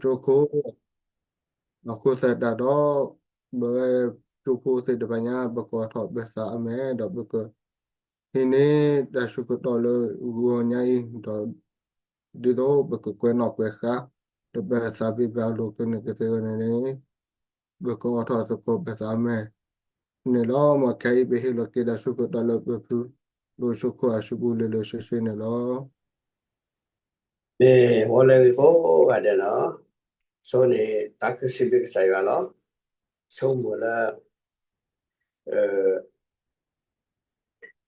ကၠိခိၣ် အဃိသတးဒီး ပဝဲကၠိဖိသ့ၣ်တဖၣ်ညါ ပကအိးထီၣ်ပသးအမဲာ် ဒီးပက ဟံးန့ၢ်တၢ်ဆၢကတီၢ်လၢဂီၤညါအံၤ ဒီးဒ်သိးပကကွဲးနီၣ်ကွဲးဃါ ဒီးပသးဘံၣ်ဘၣ်လိာ်ကန့ၢ်ကသ့ဝဲန့ၣ်န့ၣ် ပကအိးထီၣ်သကိးပသးအမဲာ်န့ၣ်လီၤ. မ်ခဲအံၤပဟ့ၣ်လီၤက့ၤတၢ်ဆၢကတီၢ်လၢပဖု ဒိၣ်ဆူခိၣ်အစုပူၤလၢလၢဆ့ဆ့န့ၣ်လီၤ. မ့ၢ်ဝဲလၢဂ့ၤကိးဂၤဒဲးနီၤ, ဆိန့ၣ် တၢ်ခုစံးဘျုးကစၢ်ယွၤလီၤ. ဆိကမိၣ်လၢ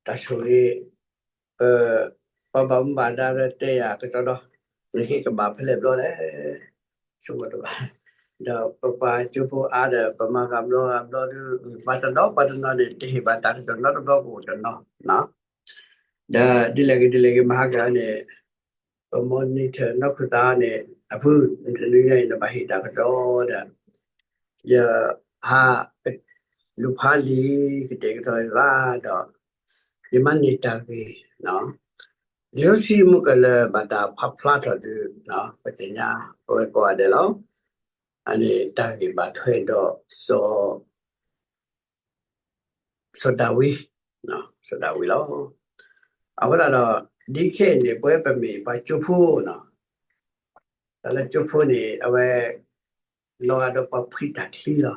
တၢ်ဆိၣ်ဂ့ၤ ပ ပှၤဘၣ်မူဘၣ်ဒါလၢတဲယၤကစီဒီ, နဟ့ၣ်ကဘၣ်ဖဲလဲၣ်ဘျီလဲၣ်, ဆိကမိၣ်တဘၣ်, ဒီးပပှၤကၠိဖိအါဒီး ပမၤဂၤဘျီဂၤဘျီဒီး ပှၤတနီၤပှၤတနီၤန့ၣ် တဟ့ၣ်ဘၣ်တၢ်ကစီၣ်နီတဘျီကအိၣ်တနီၤ, ဒီးဒ်လဲၣ်ဂ့ၤဒ်လဲၣ်ဂ့ၤ မဟါကန့ၣ် ပ monitor နီၢ်ခူသးန့ၣ် အဖု တနံၤညါအံၤ နဘၣ်ဟ့ၣ်တၢ်ကစီၣ်ဒီး ယဟး လူၤဖးလံာ် ကတဲာ်ကတီၤယသးဒီး ယမၤန့ၢ်တၢ်ဂ့ၢ်, လံာ်စီဆှံမုၢ်ကလၢၢ်ဘၣ်တၢ်ဖးဖျါထီၣ်ဒုး ပသ့ၣ်ညါ ပဝဲကိးဂၤဒဲးလီၤ. အန့ၣ်တၢ်ဂ့ၢ်ဘၣ်ထွဲဒီးစီၤ စီၤဒၤဝံး, စီၤဒၤဝံးလီၤ. အဃိသတးဒီး ဒ်ခဲအံၤန့ၣ် ပဝဲပမ့ၢ်ပှၤကၠိဖိနီၤ, တၢ်လၢကၠိဖိန့ၣ် အဝဲ လီၤဂာ်ဒီးပှၤဖှံတၢ်ချံလီၤ.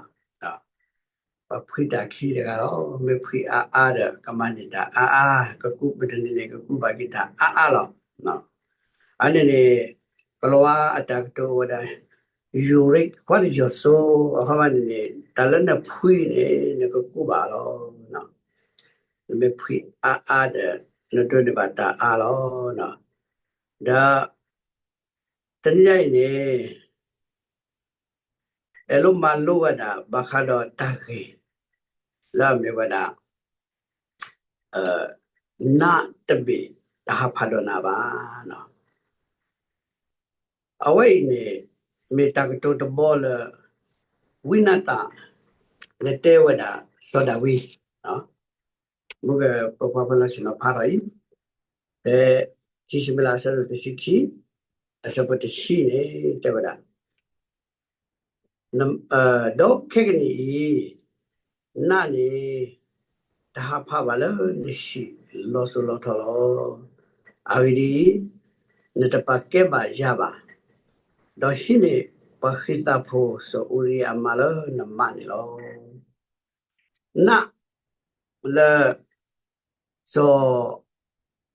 ပှၤဖှံတၢ်ချံတဂၤလီၤ. မ့ၢ်ဖှံအါအါဒီး ကမၤန့ၢ်တၢ်အါအါ, ကကူးမတၤန့ၣ်န့ၣ် ကကူးဘၣ်က့ၤတၢ်အါအါလီၤ. အန့ၣ်န့ၣ် ကလီၤဝါအတၢ်ကတိၤအိၣ်ဝဲဒၣ် ယူၤရ့ခွါတယီၤစိ အခီပညီန့ၣ်န့ၣ် တၢ်လၢနဖှံန့ၣ် နကကူးဘၣ်လီၤ. နမ့ၢ်ဖှံအါအါဒီး နဒိးန့ၢ်ဘၣ်တၢ်အါလီၤ. ဒီး တနံၤညါအံၤန့ၣ် အဲၣ်လိမၤလိဝဲဒၣ် ဘၣ်ဃးဒီးတၢ်ဂ့ၢ် လၢအမ့ၢ်ဝဲဒၣ် နးတဘ့ၣ်တဟးဖးဒီးနးဘၣ်. အဝဲအံၤန့ၣ် မ့ၢ်တၢ်ကတိၤတဘီလၢ ဝံနၤသၣ် လဲၤတဲဝဲဒၣ် စီၤဒၤဝံး, မ့ၢ်ပပှၤဖီလာ်ဆ့ၣ်နီၤဖးထီၣ်အံၤ ဖဲ ခံၡမူၤအ့လး အဆၢဒိၣ်တဆံခံ အဆၢဖိတဆံန့ၣ် တဲဝဲဒၣ် ဒီးခဲကနံၣ်အံၤ နးန့ၣ် တဟးဖးဘၣ်လၢနဟံၣ်လီၤစိၤလီၤထီလီၤ. အဂ့ၢ်ဒ်အံၤ, နတပာ်ကဲဘၣ်ယၤဘၣ်, ဒီးဟံးန့ၢ်ပှၤဃံသးဖိစီၤအူရံယၤအမါလၢနမါန့ၣ်လီၤ. နး လၢ စီၤ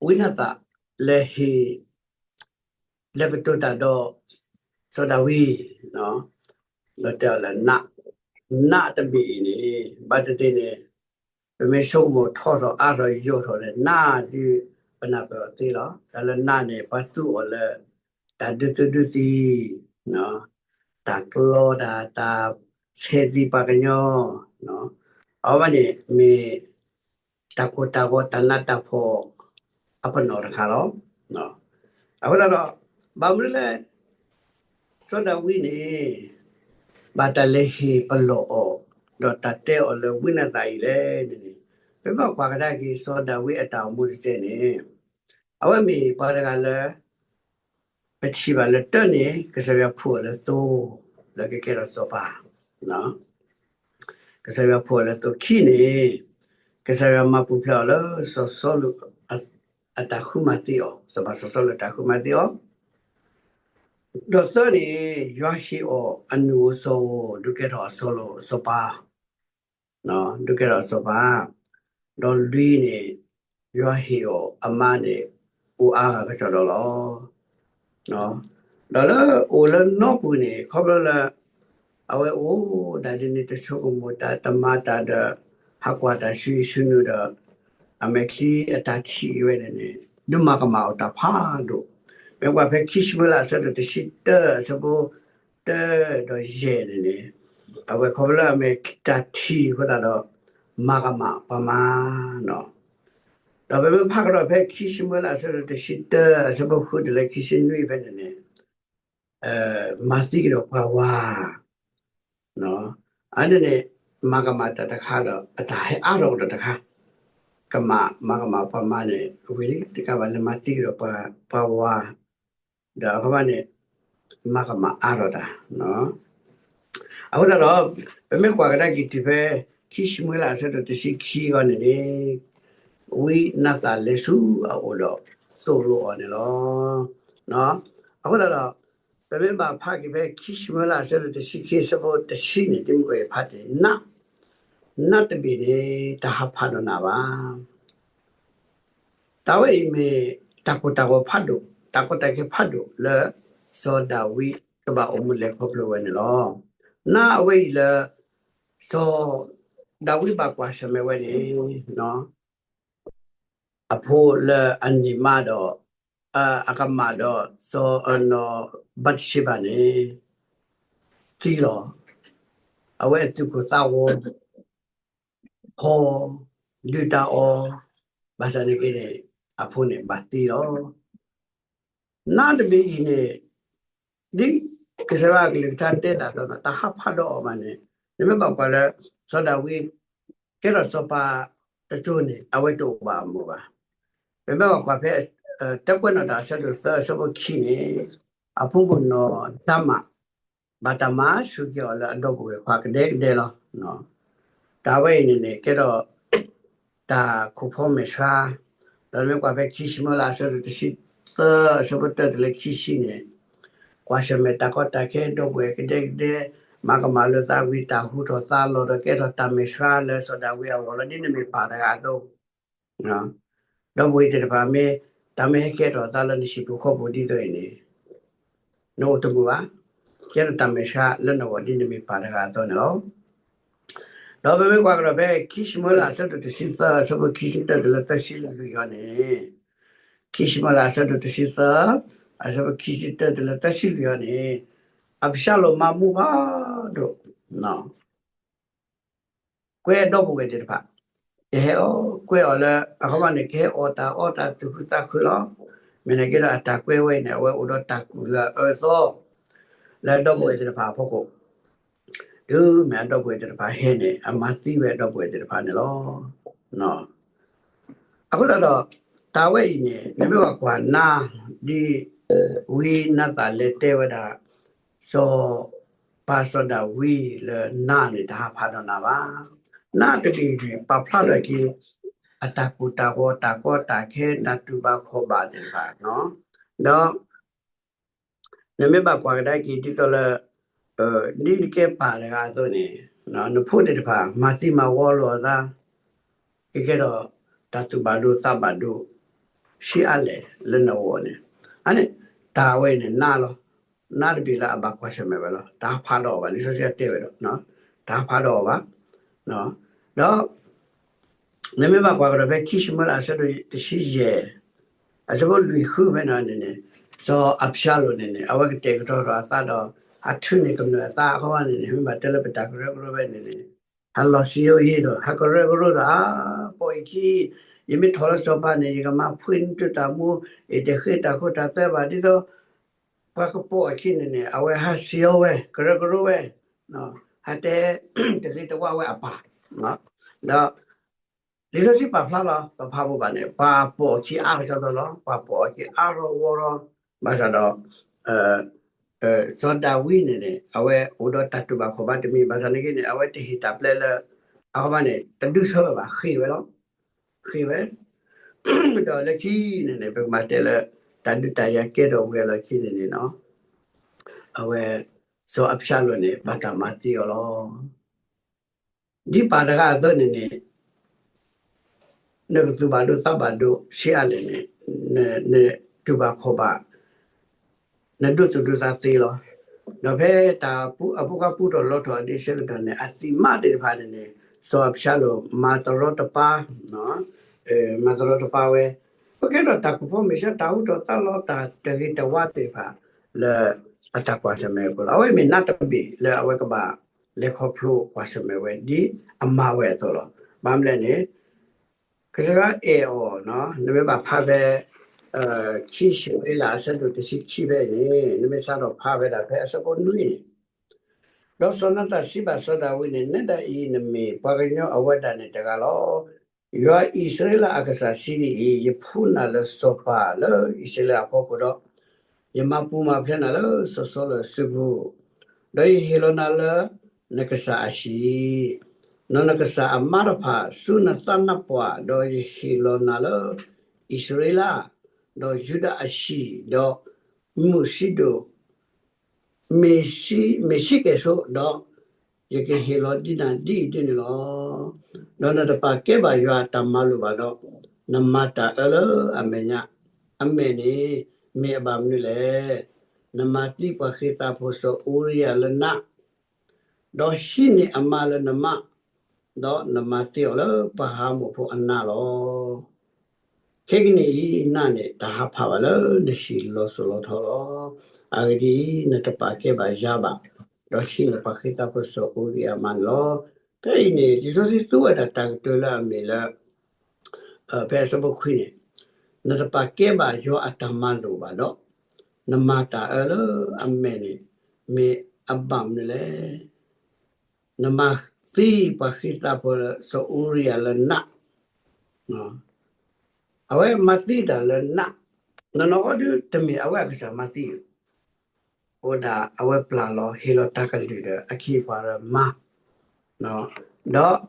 ဝံနၤသၣ် လဲၤဟ့ၣ် လဲၤကတိၤတၢ်ဒီး စီၤဒၤဝံး, ဒီးတဲအီၤလၢ နးတဘ့ၣ်အံၤန့ၣ် ဘၣ်သ့ၣ်သ့ၣ်န့ၣ် ပမ့ၢ်ဆိကမိၣ်ထီထီၣ်အါထီၣ်ယိာ်ထီၣ်န့ၣ် နးဒုး ပနၢ်ပၢၢ်အီၤသ့လီၤ. တၢ်လၢနးန့ၣ် ပှၤသူအီၤလၢ တၢ်ဒုးသုးဒုးသံ တၢ်ကျီတၢ် တၢ်ဆဲးသံပှၤကညီ, အဝဲန့ၣ်မ့ၢ် တၢ်ကိၢ်တၢ်ဂီၤတၢ်နးတၢ်ဖှီၣ် အပနီၣ်တခါလီၤ. အဃိသတးဒီး ဘၣ်မနုၤလဲၣ် စီၤဒၤဝံးန့ၣ် ဘၣ်တၢ်လဲၤဟ့ၣ်ပလီၢ်အီၤ ဒီးတၢ်တဲအီၤလၢဝံနၤသၣ်အံၤလဲၣ်န့ၣ်န့ၣ် ပမ့ၢ်ကွၢ်ကဒါက့ၤ စီၤဒၤဝံးအတၢ်အိၣ်မူတစဲးန့ၣ် အဝဲမ့ၢ်ပှၤတဂၤလၢ ပထံၣ်ဘၣ်လၢတၢန့ၣ် ကစၢ်ယွၤဖှူအီၤလၢသိ လၢကကဲထီၣ်စီၤပၤ, ကစၢ်ယွၤဖှူအီၤလၢသိ ခံန့ၣ် ကစၢ်ယွၤမၤပူၤဖျဲးအီၤလၢစီၤစီလူး အတၢ်ဃုမၤသံအီၤ, စီၤပၤစီၤစီလူးအတၢ်ဃုမၤသံအီၤ, ဒီးသၢန့ၣ် ယွၤဟ့ၣ်အီၤအနူၢ်ဧိၤစီၤဧိၤ ဒုးကဲထီၣ်အစီၤလိာ်စီၤပၤ ဒုးကဲထီၣ်အစီၤပၤ, ဒီးလွံၢ်န့ၣ် ယွၤဟ့ၣ်အီၤအမါန့ၣ် အိၣ်အါဂၤကစီဒီလီၤ. ဒီးလၢအိၣ်လၢနီပူၤန့ၣ် ခီဖျိလၢ အဝဲအိၣ်ဒၣ်ဒ်န့ၣ် တဆိကမိၣ်တၢ်တမၤတၢ်ဒီး ဟးကွၢ်တၢ်ဆူဆူနုၤဒီး အမဲာ်ချံအတၢ်ထံၣ်ဝဲန့ၣ်န့ၣ် ဒုးမၤကမၣ်အီၤတၢ်ဖးဒိၣ်, မ့ၢ်ကွၢ်ဖဲခံၡမူၤအ့လး အဆၢဒိၣ်တဆံတၢ အဆၢဖိ တၢ ဒီးယဲၢ်န့ၣ်န့ၣ် အဝဲခီဖျိလၢအမဲာ်တၢ်ထံၣ်အဃိသတးဒီး မၤကမၣ်ပှၤမါနီၤ. ဒီးပမ့ၢ်ဖးကဒီးဖဲ ခံၡမူၤအ့လး အဆၢဒိၣ်တဆံတၢ အဆၢဖိဃုတုၤလၢခံဆံနွံဖဲန့ၣ်န့ၣ် မၤသံကဒီးပှၤဝၤ အန့ၣ်န့ၣ် မၤကမၣ်တၢ်တခါဒီး အတၢ်ဟဲအါထီၣ်ကဒီးတခါ, ကမၣ် မၤကမၣ်ပှၤမါန့ၣ် ဝံၤလံ တကးဘၣ်လၢမၤသံကဒီးပှၤဝၤ, ဒီးအခီပညီန့ၣ် မၤကမၣ်အါထီၣ်တၢ်. အဃိသတးဒီး ပမ့ၢ်ကွၢ်ကဒါက့ၤတုၤဖဲ ခံၡမူၤအ့လးအဆၢဒိၣ်တဆံခံအဂီၢ်န့ၣ်န့ၣ် ဝံနၤသၣ်လဲၤဆူအအိၣ်ဒီးသိၣ်လိအီၤန့ၣ်လီၤ. အဃိသတးဒီး ပမ့ၢ်ဘၣ်ဖးက့ၤဖဲခံၡမူၤအ့လးအဆၢဒိၣ်တဆံခံအဆၢဖိတဆံန့ၣ် ဒ်မုၢ်ကီၢ်အံၤဖးတ့ၢ် နး, နးတဘ့ၣ်န့ၣ် တဟးဖးဒီးနးဘၣ်. တၢ်ဝဲအံၤမ့ၢ်တၢ်ကိၢ်တၢ်ဂီၤဖးဒိၣ်, တၢ်ကီတၢ်ခဲဖးဒိၣ်လၢ စီၤဒၤဝံးကဘၣ်အိၣ်မူလဲၤခီဖျိဝဲန့ၣ်လီၤ. နးအဝဲအံၤလၢ စီၤဒၤဝံးဘၣ်ကွၢ်ဆၢၣ်မဲာ်ဝဲန့ၣ် အဖိလၢအန့ၢ်မါဒီး အကမၣ်ဒီးစီၤ ဘၤတၡ့ဘၤန့ၣ် သံလီၤ. အဝဲအသူၣ်ကိၢ်သးဂီၤ ဖီဒုၣ်တၢ်အီၣ် ဘၣ်ဆၣ်န့ၣ်က့န့ၣ် အဖိန့ၣ်ဘၣ်သံလီၤ. နးတဘ့ၣ်အံၤန့ၣ် ဒ်ကစၢ်ယွၤအကလုၢ်ကထါတဲတၢ်ဒီး တဟးဖးဒီးအီၤဘၣ်န့ၣ် နမ့ၢ်ဘၣ်ကွၢ်လၢ စီၤဒၤဝံး ကဲထီၣ်စီၤပၤတစိၤန့ၣ် အဝဲတအိၣ်ဘၣ်အမူးဘၣ်. ပမ့ၢ်ဘၣ်ကွၢ်ဖဲ တၢ်ကွဲးနီၣ်တၢ်အဆၢဒိၣ်သၢအဆၢဖိခံန့ၣ် အဖိမုၣ်နီၢ်တၤမၣ် ဘၣ်တၢ်မၤဆူၣ်က့ၤအီၤလၢအဒီပုၢ်ဝဲၢ်ခွါကဒဲကဒဲလီၤ. တၢ်ဝဲအံၤန့ၣ်န့ၣ် ကဲထီၣ် တၢ်ခိၣ်ဖီမဲာ်ဆှါ, ဒီးမ့ၢ်ကွၢ်ဖဲခံၡမူၤအ့လးအဆၢဒိၣ်တဆံသၢ အဆၢဖိတၢတုၤလၢခံဆံန့ၣ် ကွၢ်ဆၢၣ်မဲာ်တၢ်ကီတၢ်ခဲ ဒီပုၢ်ဝဲၢ်ကဒဲကဒဲ, မၤကမၣ်လိာ်သးဝံၤ တၢ်ဟူထီၣ်သါလီၤဒီး ကဲထီၣ်တၢ်မဲာ်ဆှါလၢစီၤဒၤဝံးအဂီၢ်လီၤ ဒ်နမ့ၢ်ပာ်တဂၤအသိး ဒီပုၢ်ဝဲၢ်သ့ၣ်တဖၣ်မ့ၢ် တၢ်မ့ၢ်ဟဲကဲထီၣ်သးလၢနဟံၣ်ပူၤဃီပူၤဒ်သိးအံၤန့ၣ် နအိၣ်တမုာ်ဘၣ်. ကဲထီၣ်တၢ်မဲာ်ဆှါလၢနဂီၢ်ဒ်နမ့ၢ်ပာ်တဂၤအသိးန့ၣ်လီၤ. ဒီးပမ့ၢ်ကွၢ်ကဒီးဖဲခံၡမူၤအ့လးအဆၢဒိၣ်တဆံသၢ အဆၢဖိခံဆံတၢတုၤလၢသၢဆံလွံၢ်အံၤန့ၣ်, ခံၡမူၤအ့လးအဆၢဒိၣ်တဆံသၢ အဆၢဖိခံဆံတၢတုၤလၢသၢဆံလွံၢ်အံၤန့ၣ်, အၤဘၡါလိၣ်မၤမူဖးဒိၣ် ကွဲဒီပုၢ်ဝဲၢ်သ့ၣ်တဖၣ်, ကဟဲအီၣ်ကွဲအီၤလၢ အခီပညီန့ၣ် ကဟဲအီၣ်တၢ်အီတၢ်သူၣ်ခုသးခုလီၤ. မ့ၢ်န့ၣ်က့ဒီးအတၢ်ကွဲဝဲအံၤန့ၣ် အဝဲအိၣ်ဒီးတၢ်ကူၣ်လၢအအၢအသီ လၢဒီပုၢ်ဝဲၢ်သ့ၣ်တဖၣ်အဖီခိၣ်, တုၤမ့ၢ်အဒီပုၢ်ဝဲၢ်သ့ၣ်တဖၣ်ဟဲန့ၣ် အမၤသံဝဲအဒီပုၢ်ဝဲၢ်သ့ၣ်တဖၣ်န့ၣ်လီၤ. အဃိသတးဒီး တၢ်ဝဲအံၤန့ၣ် နမ့ၢ်ဘၣ်ကွၢ်နၤ ဒ် ဝံနၤသၣ်လဲၤတဲဝဲဒၣ် စီၤ ပၢ်စီၤဒၤဝံးလၢနၤန့ၣ် တဟးဖးဒီးနၤဘၣ်. နၤတဘ့ၣ်န့ၣ် ပာ်ဖျါထီၣ်က့ၤ အတၢ်ကိၢ်တၢ်ဂီၤ တၢ်ကီတၢ်ခဲ တၢ်တူၢ်ဘၣ်ခီၣ်ဘၣ်သ့ၣ်တဖၣ်, ဒီး နမ့ၢ်ဘၣ်ကွၢ်ကဒါက့ၤဒ်သိးလၢ ဒ်နကဲပၢ်တဂၤအသိးန့ၣ် နဖိသ့ၣ်တဖၣ် မၤသံမၤဝီလိာ်အသး ကကဲထီၣ် တၢ်သူၣ်ဘၣ်ဒိသးဘၣ်ဒိ ဆံးအါလဲၣ်လၢနဂီၢ်န့ၣ်, အန့ၣ် တၢ်ဝဲန့ၣ်နၤလီၤ. နၤတဘ့ၣ်လၢအဘၣ်ကွၢ်ဆၢၣ်မဲာ်ဝဲလီၤ. တဟးဖးဒီးအီၤဘၣ် လံာ်စီဆှံတဲဝဲဒီး တဟးဖးဒီးအီၤဘၣ်. ဒီး နမ့ၢ်ဘၣ်ကွၢ်ကဒီးဖဲခံၡမူၤအ့လး အဆၢဒိၣ်တဆံယဲၢ် အဆၢဖိလွံၢ်ဃုဖဲန့ၣ်န့ၣ်န့ၣ် စီၤအၤဘၡါလိၣ်န့ၣ်န့ၣ် အဝဲကတဲာ်ကတီၤထီၣ်အသးဒီး အထုးန့ၢ်ကမျၢၢ်အသးအခီပညီန့ၣ်န့ၣ် မ့ၢ်ဘၣ်တဲလၢပတၢ်ကရၢကရိဖဲန့ၣ်န့ၣ် ဟးလီၤစံယိယ့ဒီး ဟးကရၢကရိဒီး အါ ပိာ်အခံ ယမ့ၢ်ထီၣ်လၢစီၤပၤန့ၣ် ယကမၤဖှ့နသုတၢ်မူ ယတဃ့တၢ်ခိတၢ်သွဲဘၣ် ဒ်သိး ပှၤကပိာ်အခံန့ၣ်န့ၣ် အဝဲဟးစံယိဝဲ ကရၢကရိဝဲ ဟးတဲ တဂ့ၤတဝါဝဲအပၢ် ဒီး လံာ်စီဆှံပာ်ဖျါလီၤ ပဖးဘိးဘၣ်န့ၣ် ပှၤပိာ်အခံအါကတၢၢ်လီၤလီၤ ပှၤပိာ်အခံအါထီၣ်ဂီၢ်ထီၣ် ဘၣ်ဆၣ်ဒီး စီၤဒၤဝံးန့ၣ်န့ၣ် အဝဲအိၣ်ဒီးတၢ်တူၢ်ဘၣ်ခီၣ်ဘၣ်တမံၤ ဘၣ်ဆၣ်န့ၣ်က့န့ၣ် အဝဲတဟ့ၣ်တၢ်ပျဲလၢ အခီပညီန့ၣ် တဒုးဆၢဝဲဘၣ် ဃ့ၢ်ဝဲလီၤ ဃ့ၢ်ဝဲ ဒီးလၢခံန့ၣ်န့ၣ် ပကဘၣ်တဲလၢ တၢ်ဒုးတၢ်ယၤကဲထီၣ်ဝံၤအလီၢ်ခံန့ၣ်န့ၣ် အဝဲ စီၤအၤဘၡါလိၣ်န့ၣ် ဘၣ်တၢ်မၤသံအီၤလီၤ. ဒ်ပၢ်တဂၤအသိးန့ၣ်န့ၣ် နကသူၣ်ဘၣ်ဒိသးဘၣ်ဒိဆံးအါလဲၣ်န့ၣ် နတူၢ်ဘၣ်ခီၣ်ဘၣ် နဒိသူၣ်ဒိသးသ့လီၤ. ဒီးဖဲတၢ်အပူၤကွၢ်ပူထီၣ်လီထီၣ်ဒ်ဆၢကတီၢ်န့ၣ် အသံၣ်မးသ့ၣ်တဖၣ်န့ၣ်န့ၣ် စီၤအၤဘၡါလိၣ်မၤတရီတပါ မၤတရီတပါဝဲ ပကဲထီၣ်တၢ်ကူၣ်ဖီမ့ၢ်ဆှး တၢ်ဟူထီၣ်သါလီၤ တၢ်တဂ့ၤတဝါသ့ၣ်တဖၣ် လၢအတၢ်ကွၢ်ဆၢၣ်မဲာ်အပူၤလီၤ. အဝဲမ့ၢ်နးတဘ့ၣ်လၢအဝဲကဘၣ်လဲၤခီဖျိကွၢ်ဆၢၣ်မဲာ်ဝဲ ဒ်အမၤဝဲအသိးလီၤ. ဘၣ်မနုၤလဲၣ်န့ၣ် ကစၢ်ယွၤအဲၣ်အီၤ နမ့ၢ်ဘၣ်ဖးဖဲ ခံၡမူၤအ့လးအဆၢဒိၣ်တဆံခံဖဲအံၤန့ၣ် နမ့ၢ်စးထီၣ်ဖးဝဲဒၣ်ဖဲအဆၢဖိနွံန့ၣ် ဒီးစီၤနၤသၣ်စံးဘၣ်စီၤဒၤဝံးန့ၣ် နဲဒၣ်အံၤနမ့ၢ်ပှၤကညီအဝဲဒၣ်န့ၣ်တဂၤလီၤ. ယွၤအံၣ်စရ့လးအကစၢ်စံးဒ်အံၤ, ယဖှူနၤလၢစီၤပၤလၢအံၣ်စရ့လးအဖီခိၣ်ဒီး ယမၤပူၤမၤဖျဲးနၤလၢစီၤစီလူးအစုပူၤ, ဒီးယဟ့ၣ်လီၤနၤလၢနကစၢ်အဟံၣ်, ဒီးနကစၢ်အမါတဖၣ်ဆူနသးနါပှၢ်, ဒီးယဟ့ၣ်လီၤနၤလၢအံၣ်စရ့လး, ဒီးယူဒၤအဟံၣ်, ဒီးမုၢ်စံဒိၣ် မ့ၢ်စံကဲၣ်ဆိး, ဒီးယကဟ့ၣ်လီၤဒ်နၤဒ်အံၤဒ်န့ၣ်လီၤ. ဒီးနတပာ်ကဲဘၣ်ယွၤအတၢ်မၤလိာ်ဘၣ်ဒီး, နမၤတၢ်အၢလၢအမဲာ်ညါ, အမဲာ်န့ၣ် မ့ၢ်အဘၣ်မနုၤလဲၣ်. နမၤသံပှၤဃ့ၤသးဖိစီၤအူရံယၤလၢနး, ဒီးဟံးန့ၢ်အမါလၢနမါ, ဒီးနမၤသံအီၤလၢပှၤဟးမိၢ်ဖိအနါလီၤ. ခဲကနံၣ်အံၤ နးန့ၣ်တဟးဖးဘၣ်လၢနဟံၣ်လီၤစိၤလီၤထီလီၤ. အဂ့ၢ်ဒ်အံၤ, နတပာ်ကဲဘၣ်ယၤဘၣ်, ဒီးဟံးန့ၢ်ပှၤဃ့ၤသးဖိစီၤအူရံယၤအမါန့ၣ်လီၤ. ဖဲအံၤန့ၣ် လံာ်စီဆှံသူဝဲဒၣ်တၢ်ကတိၤလၢအမ့ၢ်လၢ ဖဲအဆၢဖိခွံန့ၣ်, နတပာ်ကဲဘၣ်ယွၤအတၢ်မၤလိာ်ဘၣ်ဒီး, နမၤတၢ်အၢလၢအမဲာ်န့ၣ် မ့ၢ်အဘၣ်မနုၤလဲၣ်. နမၤသံပှၤဃ့ၤသးဖိစီၤအူရံယၤလၢနး, အဝဲမၤသံတၢ်လၢနး, နီၢ်နီၢ်အီၤဒုးတမ့ၢ်အဝဲအကစၢ်မၤသံ, အိၣ်ဒၣ်အဝဲပျၢ်လီၤ ဟ့ၣ်လီၤတၢ်ကလုၢ်ဒီးအခ့အပှၤလၢမၤ, ဒီး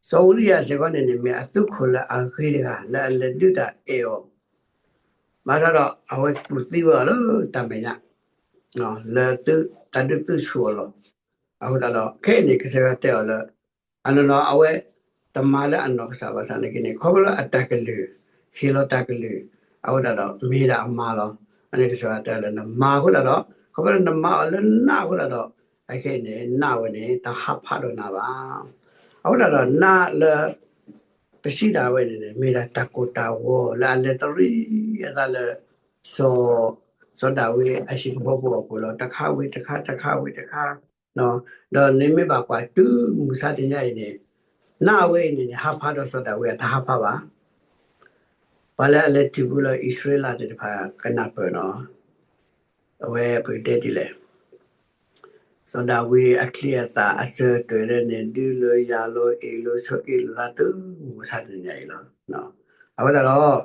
စီၤအူရံယၤစ့ၢ်ကီးန့ၣ်န့ၣ် မ့ၢ်အသုးခိၣ်လၢအဂ့ၤတဂၤ လၢအလဲၤဒုးတၢ်အဲၣ်အီၤ, ဘၣ်ဆၣ်ဒီး အဝဲကူၣ်သံဝဲအီၤလၢတၢ်မဲာ်ညါ, လၢတၢ်ဒုးသုးဆူၣ်အီၤလီၤ. အဃိသတးဒီး ခဲအံၤန့ၣ် ကစၢ်ယွၤတဲအီၤလၢ အနီၢ်နီၢ်အဝဲ တမၤလၢအနီၢ်ကစၢ်ဘၣ်ဆၣ်န့ၣ်က့န့ၣ် ခီဖျိလၢအတၢ်ကလုၢ် ဟ့ၣ်လီၤတၢ်ကလုၢ် အဃိသတးဒီး မ့ၢ်ဒၣ်အမါလီၤ. အန့ၣ်ကစၢ်ယွၤတဲလၢနမၤအဃိသတးဒီး ခီဖျိလၢနမၤအီၤလၢနးအဃိသတးဒီး အခဲအံၤန့ၣ် နးဝဲန့ၣ် တဟးဖးဒီးနၤဘၣ်. အဃိသတးဒီး နးလၢ ပစံးဒၣ်ဝဲန့ၣ်န့ၣ် မ့ၢ်ဒၣ်တၢ်ကိၢ်တၢ်ဂီၤလၢအလဲၤတရံးအသးလၢ စီၤ စီၤဒၤဝံးအဟံၣ်ဖိဃီဖိအပူၤလီၤ. တခါဝံၤတခါ တခါဝံၤတခါ, ဒီးနမ့ၢ်ဘၣ်ကွၢ်တုၤမုၢ်မဆါတနံၤအံၤန့ၣ် နးဝဲအံၤန့ၣ်န့ၣ် ဟးဖးဒီးစီၤဒၤဝံးအတဟးဖးဘၣ်. ပှၤလၢအလဲၤတုၤဖဲလၢအံၣ်စရ့လးသ့ၣ်တဖၣ်ကနၢ်ပၢၢ်နီၤ, အဝဲပကတဲဒ်လဲၣ် စီၤဒၤဝံးအချံအသၣ်အစၢၤအသွဲၣ်လၢန့ၣ် ဒုးလိာ်ယၤလိာ်အ့ၣ်လိာ်ဆိးက့လိာ်သးတုၤမုၢ်မဆါတနံၤအံၤလီၤ. အဝဲဒၣ်ဒီး တဝီ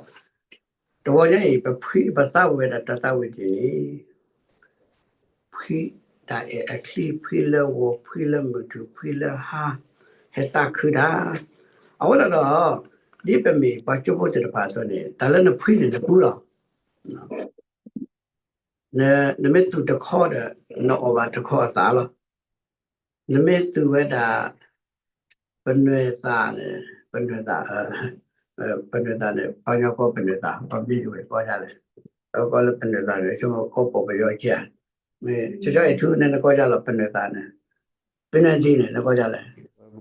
ညါအံၤ ပဖှံပသးဝဲဒၣ်တၢ်သးဝံၣ်ဒ်န့ၣ် ဖှံတၢ်အဲၣ်အချံ ဖှံလၢဂီၤ ဖှံလၢမုၢ်ထူၣ် ဖှံလၢဟါ ဟဲသးခုတၢ်, အဃိသတးဒီး ဒ်ပမ့ၢ်ပှၤကၠိဖိသ့ၣ်တဖၣ်အသိးန့ၣ် တၢ်လၢနဖှံန့ၣ်နကူလီၤ. နမ့ၢ်သူၣ်တခီဒီး နအီၣ်ဘၣ်တခီအသၣ်လီၤ. နမ့ၢ်သူၣ်ဝဲဒၣ် ပနွဲၣ်သၣ်န့ၣ် ပနွဲၣ်သၣ် ပနွဲၣ်သၣ်န့ၣ် ပှၤကညီကိးပနွဲၣ်သၣ် ပမ့ၢ်တဝဲၢ်ကိးဒ်လဲၣ်, ပကိးလၢပနွဲၣ်သၣ်န့ၣ် ဆိကမိၣ်ကိးပိာ်ပယီၤက့ၤဧါ, မ့ၢ်ကၠီအဲၣ်ထူန့ၣ် နကိးဒ်လဲၣ် ပနွဲၣ်သၣ်န့ၣ်, ပနွဲၣ်သၣ်န့ၣ် နကိးဒ်လဲၣ်,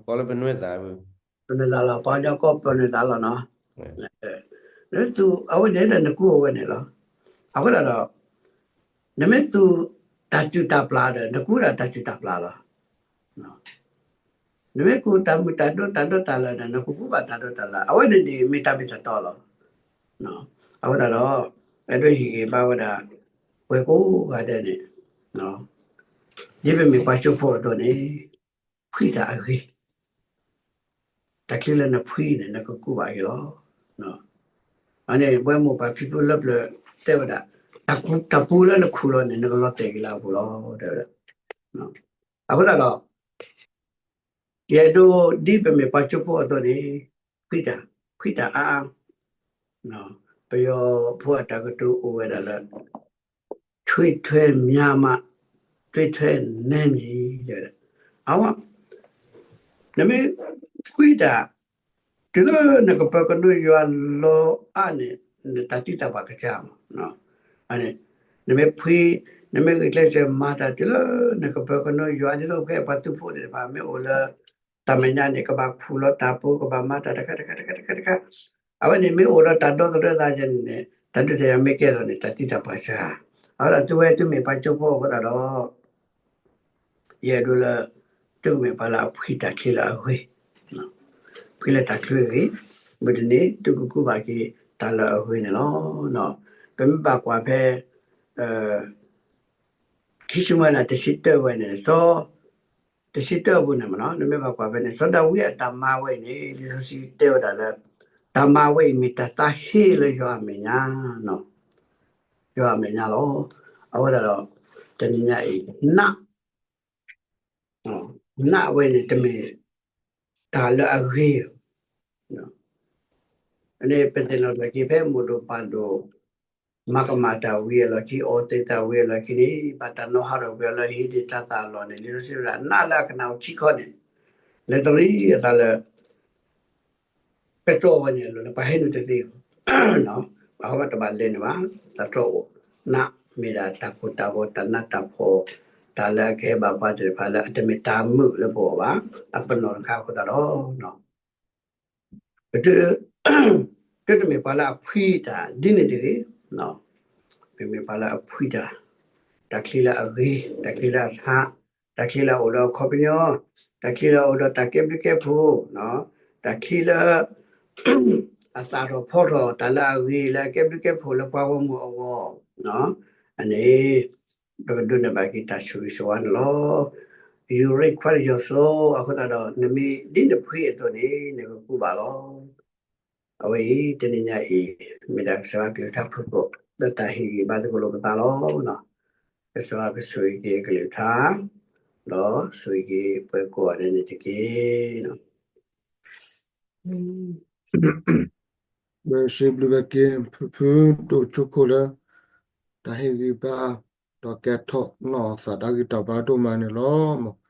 ပနွဲၣ်သၣ်လီၤ ပှၤကညီကိးပနွဲၣ်သၣ်လီၤနီၤ, နမ့ၢ်သူၣ်အဝဲန့ၣ်ဒီးနကူအဝဲန့ၣ်လီၤ. အဃိသတးဒီး နမ့ၢ်သူၣ်တၢ်စုၣ်တၢ်ပျၢ်ဒီး နကူဒၣ်တၢ်စုၣ်တၢ်ပျၢ်လီၤ. နမ့ၢ်ကူတၢ်မုာ်တၢ်ဒိတၢ်ဒိတၢ်လၢာ်ဒီး နကကူဘၣ်တၢ်ဒိတၢ်လၢာ် အဝဲန့ၣ်န့ၣ်မ့ၢ်တၢ်မ့ၢ်တၢ်တီလီၤ. အဃိသတးဒီး အဲၣ်ဒိးဟ့ၣ်ဂံၢ်ဘါဝဲဒၣ် ပှၤကိးဂၤဒဲးန့ၣ် ဒ်ပမ့ၢ်ပှၤကၠိဖိအသိးန့ၣ် ဖှံတၢ်အဂ့ၤ, တၢ်ချံလၢနဖှံန့ၣ် နကကူဘၣ်အဂ့ၤလီၤ. အန့ၣ် ပဝဲမိၢ်ပၢ်ဖံဖုလၢပျၢၤတဲဝဲဒၣ် တၢ်ပူၤလၢနခူၣ်လီၤန့ၣ် နကလီၤတဲာ်က့ၤလၢအပူၤလီၤ တဲဝဲဒၣ်. အဃိသတးဒီး ယအဲၣ်ဒိးဒ်ပမ့ၢ်ပှၤကၠိဖိအသိးန့ၣ် ဖှံတၢ်, ဖှံတၢ်အါအါ, ပယီၤဖိအတၢ်ကတိၤအိၣ်ဝဲဒၣ်လၢ ထွေးထွဲများမှ ထွေးထွဲနည်းမည် တဲဝဲဒၣ်. အဝဲ နမ့ၢ်ဖှံတၢ် တုၤလၢနကပၢၤကနိယွၤလီၤအါန့ၣ် နတၢ်သံတၢ်ပှၢ်ကစၢ်မး, နမ့ၢ်ဖှံ, နမ့ၢ်ဂုာ်ကျဲးစၢးမၤတၢ်တုၤလၢနကပၢၤကနိယွၤ ဒ်သိးဖဲပှၤသုးဖိသ့ၣ်တဖၣ် မ့ၢ်အိၣ်လၢ တၢ်မဲာ်ညါန့ၣ် ကဘၣ်ခူၣ်လီၤတၢ်ဖိ ကဘၣ်မၤတၢ်တခါတခါတခါတခါတခါ, အဝဲန့ၣ်မ့ၢ်အိၣ်ဒီးတၢ်ဒီသဒၢသးယဲန့ၣ် တၢ်ဒုးတၢ်ယၤမ့ၢ်ကဲထီၣ်န့ၣ် တၢ်သံတၢ်ပှၢ်စှၤ, အဝဲဒၣ်သုဝဲသုမ့ၢ်ပှၤကၠိဖိအဃိသတးဒီး ယအဲၣ်ဒိးလၢ သုကမ့ၢ်ပှၤလၢအဖှံတၢ်ချံလၢအဂ့ၤ, ဖှံလၢတၢ်ချံအဂ့ၤ, မုၢ်တနံၤ သုကကူဘၣ်က့ၤတၢ်လၢအဂ့ၤန့ၣ်လီၤ. ပမ့ၢ်ဘၣ်ကွၢ်ဖဲ ခံၡမူၤအ့လး တဆံတၢဝဲန့ၣ် စီၤ တဆံတၢအပူၤန့ၣ်မ့ၢ်နီၤ နမ့ၢ်ဘၣ်ကွၢ်ဖဲန့ၣ် စီၤဒၤဝံးအတၢ်မၤဝဲအံၤန့ၣ် လံာ်စီဆှံတဲဝဲဒၣ်လၢ တၢ်မၤဝဲအံၤမ့ၢ်တၢ်သးဟ့လၢယွၤအမဲာ်ညါနီၤ. ယွၤအမဲာ်ညါလီၤ. အဃိသတးဒီး တနံၤညါအံၤ နး နးဝဲန့ၣ် တမ့ၢ်တၢ်လၢအဂ့ၤ, န့ၣ် ပသ့ၣ်နီၣ်ထီၣ်က့ၤဖဲမိၢ်ဒိၣ်ပၢ်ဒိၣ် မၤကမၣ်တၢ်ဝံၤအလီၢ်ခံ အီသံးတၢ်ဝံၤအလီၢ်ခံန့ၣ် ဘၣ်တၢ်နီၤဟးထီၣ်ကွံာ်အီၤလၢဟံးန့ၢ်တၢ်သးလီၢ်န့ၣ် လံာ်စီဆှံဝဲဒၣ် နးလၢအကနၣ်အိၣ်ခံခီန့ၣ် လဲၤတရံးအသးလၢ ပဲတြီဝဲန့ၣ်အလိၤန့ၣ် ပှၤဟဲနုာ်တသ့ဘၣ်, ပှၤဟီဘၣ်တဘၣ်လဲၤနုာ်ဘၣ်, တၢ်တြီအိၣ်, နးမ့ၢ်ဒၣ်တၢ်ကိၢ်တၢ်ဂီၤ တၢ်နးတၢ်ဖှီၣ်, တၢ်လၢအကဟဲဘၣ်ပှၤသ့ၣ်တဖၣ်လၢအတမ့ၢ်တၢ်မုာ်လၢပဂီၢ်ဘၣ်, အပနီၣ်တခါအဃိသတးဒီး ပတ တုၤတမ့ၢ်ပှၤလၢအဖှံတၢ်ဒ်န့ၣ်တဂ့ၤ, မ့မ့ၢ်ပှၤလၢအဖှံတၢ်, တၢ်ချံလၢအဂ့ၤ, တၢ်ချံလၢအဆါ, တၢ်ချံလၢအအိၣ်ဒီးအခီပညီ, တၢ်ချံလၢအအိၣ်ဒီးတၢ်ကဲဘျုးကဲဖှိၣ်, တၢ်ချံလၢ အသၣ်ထီၣ်ဖီထီၣ် တၢ်လၢအဂ့ၤလၢအကဲဘျုးကဲဖှိၣ်လၢပှၤဂီၢ်မုၢ်အဂီၢ်, အန့ၣ် ပကဒိးန့ၢ်ဘၣ်က့ၤတၢ်ဆိၣ်ဂ့ၤဆိၣ်ဝါန့ၣ်လီၤ. ယူၤရ့ခွါတယီၤစိ အဃိသတးဒီး နမ့ၢ်ဒ်နဖှံအသိးန့ၣ် နကကူးဘၣ်လီၤ. အဝဲအံၤ တနံၤညါအံၤ မ့ၢ်ဒၣ်ကစၢ်ယွၤကလုၢ်ကထါဖုၣ်ကိာ် လၢတၢ်ဟ့ၣ်ဂံၢ်ဘါသကိးလိာ်ပသးလီၤ. ကစၢ်ယွၤကဆိၣ်ဂ့ၤက့ၤအကလုၢ်ကထါ ဒီးဆိၣ်ဂ့ၤက့ၤပှၤကိးဂၤဒဲးန့ၣ်တက့ၢ်. ပစံးဘျုးဘၣ်က့ၤ ဖုဖုဒိၣ်ကၠိခိၣ်လၢ တၢ်ဟ့ၣ်ဂံၢ်ဘါ ဒီးကဲထီၣ်နီၢ်သးတၢ်ဂံၢ်တၢ်ဘါဒိၣ်မးန့ၣ်လီၤ.